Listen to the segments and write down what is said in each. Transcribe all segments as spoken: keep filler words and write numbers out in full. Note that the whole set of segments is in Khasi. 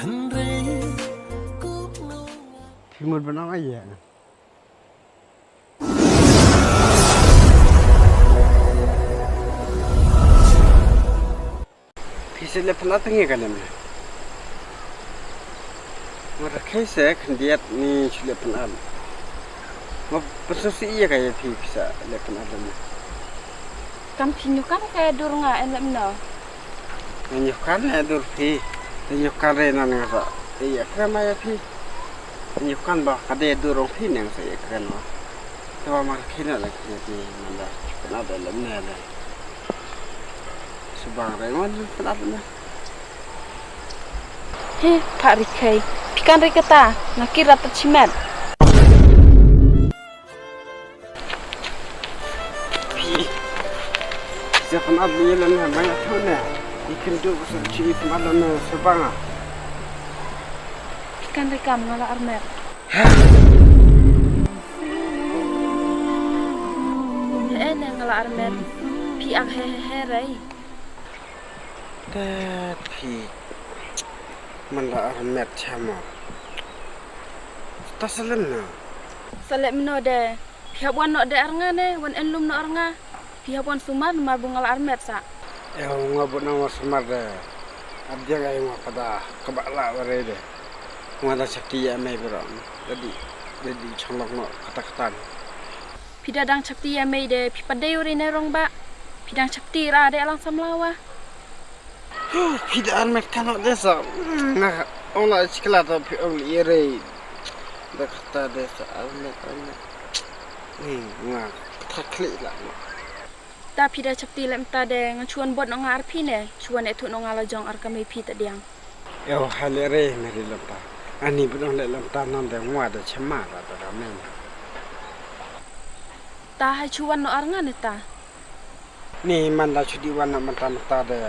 Phi mut ban ong ïa nga? Phi sa leh pynat ïa nga ne em? Nga rakhe sa khyndiat ni shu leh pynat. Nga pynsngewsih ïa ka ïa phi, phi sa leh pynat ïa nga. Kam phi ñiuhkan ka ïa dur nga, em leh mynno? Nga ñiuhkan ïa dur phi. Nga ñiuhkan re na nga sa ïa kren ïa phi. Nga ñiuhkan ba ka dei dur ong phi ne nga sa ïa kren ma. Te ba mar khin na la khin ïa phi, man da pynat ïa leh mynno. Shu bang re ngan pynat na. He, Phak Rikhei. Phi kan re kata, nga kir rat ta chimet. Phi. Sa pynat ni lane, ma nga thune. Ikin du sa chi pynat lane, shu bang. Phi kan re kam nga la armet. He ne nga la armet. Phi ak he he he rei. Te phi man la armet chama. Ta sa leh mynno? Sa leh mynno de. Phi hap wan noh de ar nga ne, wan en lum noh ar nga. Phi hap wan sumar namar ba nga la armet sa. Ew, nga bun nang wan sumar de. Ap dia nga ïa nga pada kaba la ware de. Nga da chapti ïa mei bro. Dadi, dadi chonglok noh kata kata. Phi da dang chapti ïa mei de, phi pat dei u rine rong ba. Phi dang chapti ra de alang samla wa. Phi da armet kan noh de sa. Nga ong la chikla to phi ong ïa rei. Da kata de sa armet armet. Nga kata klik la. Ta phi da chapti lem ta de nga chuan bot noh nga ar phi ne. Chuan e thu noh nga la jong ar ka mei phi ta diang. Ew, ha leh re meri lem ta. Ani bun ong leh lem ta non de ngwa de chema ra ta da men. Ta ha chuan noh ar nga ne ta. Ni man da chu di wan na man ta man ta de.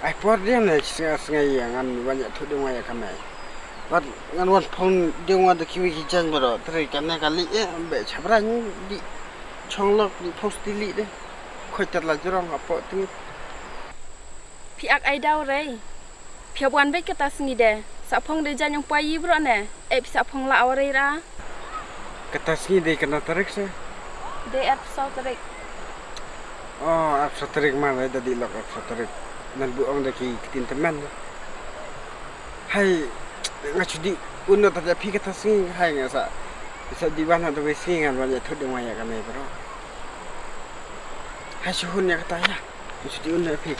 Ai por dia ne snga snga ïa ngan wan ïa thu di ngwa ïa ka mei. Wat ngan wan phong di ngwa de kiwi ki jan bro. Tri kan ne ka li e be chabra ni di chonglok di phong sti li de. Khoi tat la jrong apo tingi. Phi ak ai daw rei. Phi hap wan beit kata sngi de. Sa phong de jan yong pwa yi bro ne. E phi sa phong la aw rei ra. Kata sngi de kana tarik se? De arphew saw tarik. Oh, arphew saw tarik ma, da di lok arphew saw tarik. Nan bu ong de ki ktien temen. Hai, nga chu di un no ta phi kata sngi, hai nga sa. Sa di wan ha da wei sngi ngan wan ïa thut de ngwa ïa ka mei bro. Hai chu hun ïa kata ïa. Nga chu di un no phi.